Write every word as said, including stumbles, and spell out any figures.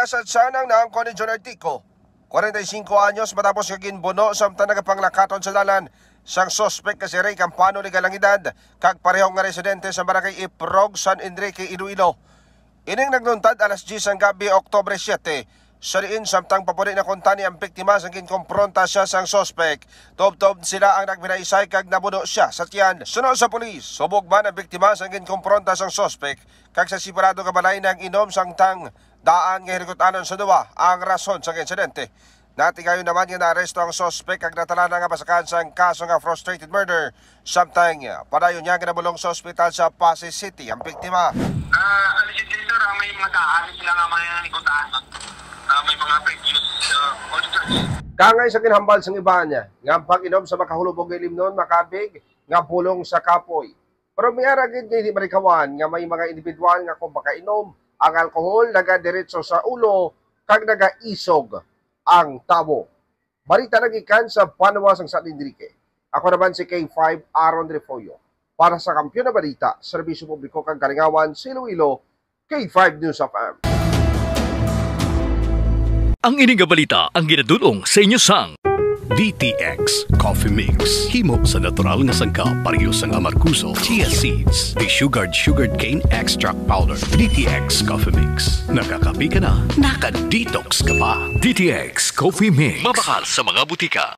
Sa tiyan ang naangkon ni John Artico, kwarenta y singko anyos, matapos nga ginbuno samtang nagapanglakaton sa dalan sang suspek nga si Ray Campano, legal ang edad, kag pareho nga residente sa barangay Iprog, San Enrique, Iloilo. Ining nagluntad alas diyes sang gabi, Oktubre siyete, sa diin samtang papuli na kuntani ang biktima sang ginkompronta siya sang suspek. Tubtob sila ang nagbinaysay kag nabuno siya sa tiyan. Suno sa pulis, subog man ang biktima sang ginkompronta sang suspek kag sa separado nga balay nag-inom samtang daan nga hinugot-anon sa duwa ang rason sang insidente. Natigayon naman nga naaresto ang suspek kag natala na nga basakan sang kaso nga frustrated murder, samtang, ah, padayon niya nga nabulong sa ospital sa Passi City ang biktima. Ah, allegedly, sir, ah, may mga daan sila nga may hinugot-anon. Ah, may mga previous, ah, offenders. Kaangay sa ginhambal sang iban nga ang pag-inom sa makahulubog nga ilimnon makabig nga bulong sa kapoy. Pero may ara gid nga hindi malikawan nga may mga individual nga kung makainom ang alkohol, nagadiretso sa ulo kag nagaisog ang tawo. Balita nagikan sa banwa sang San Enrique. Ako naman si K five Aaron Refugio. Para sa Kampiyon na Balita, Serbisyo Publiko kag Kalingawan sa Iloilo, K five News F M. Ang ini nga balita ang ginadul-ong sa inyo sang D T X Coffee Mix. Himo sa natural nga sangkap, pareho sang amargoso, chia seeds, desugared sugarcane extract powder. D T X Coffee Mix. Nakakape ka na, naka-detox ka pa. D T X Coffee Mix. Mabakal sa mga butika.